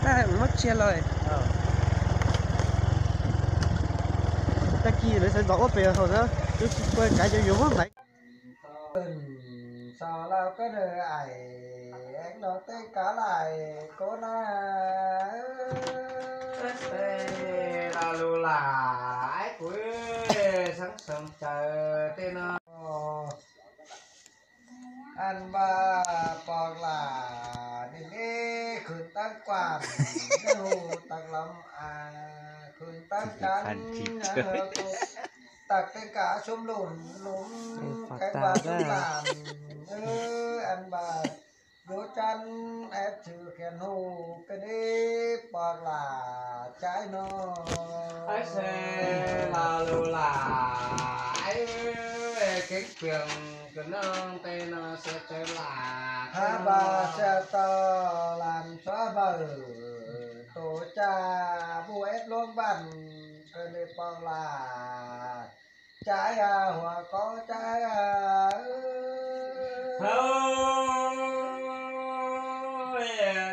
Muab tsia los. Tag kis lawv sawv ntxov ua pem hauv na, lub tsis puas kav cov yuav muab ntaiv. Xaus los koj nws ais, ev no tej kav lais koj na. Los lus lam aib kuv, sab xoo caw tej no. Ăn ba pog lam nws neb khwv tab kuam, neb hu tag lom a, khwv tab kav, tag tej kav xub lum lum, kev va xub lam, ăn ba yuav cab eb txwv khiav hu, koj neb pog lam caib no. Aib se los lus lam aib, keeb pwm kws noj tej no sawv tawv lam hab npas sawv tau lam txhuav vawm, tus caj muaj eb luab npaj, kws nws pog lam caib huam koob caib.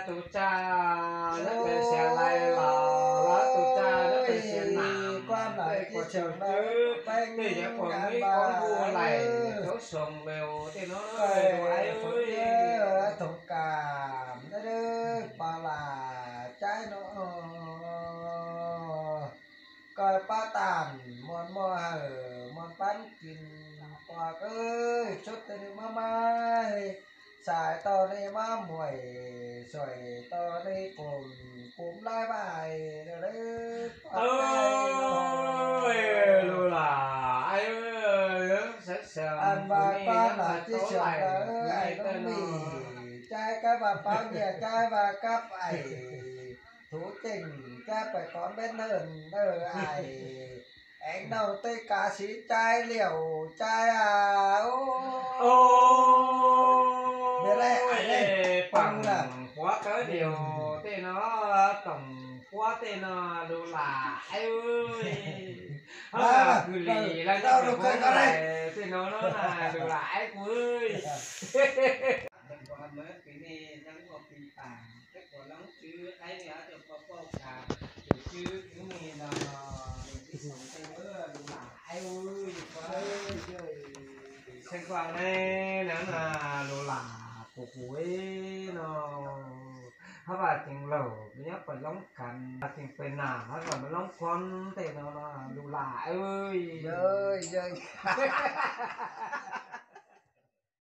Tus caj nyob pem Xiav Lais los, tus caj nyob pem Xiav Nam, kuab nam tib tsoom na, tej yav pom neb koob nkuj lais, cov soos leus tej no, aib, thoov kam, pog lam caib no. Koj pab tam, muaj muaj hawm muaj pab kim, pog koj, sub tej nws maj maj, xais tau nws maj muim, xuais tau nws pum pum laib vais. Lus lam aib, sawv xeem, mas koj lam tib xeem lawm, ais lub mis, caib kab vaj paub nyiaj, caib vaj kab ais, thuv ceem, caib pem kov npeb nawj nawj ais, ev nau tej kav siv caib liaus caib a. Pam huab kawb liaus tej no, toom huab tej no, lus lam aib, kws li lawv tej no na, lus lam aib kuv. Kws nej ua pis tas, peb puas loob tswb qaib nej ob tug poj pauj tas, tus tswb kws nej no, tib xoom tej lus lam aib. Xeeb Kuam ne, lus lam kuv kuv no, hab vaj tseem laug nyob pem Loob Kav, tseem pem nam hab vaj Loob Khuab tej no, lus lam aib.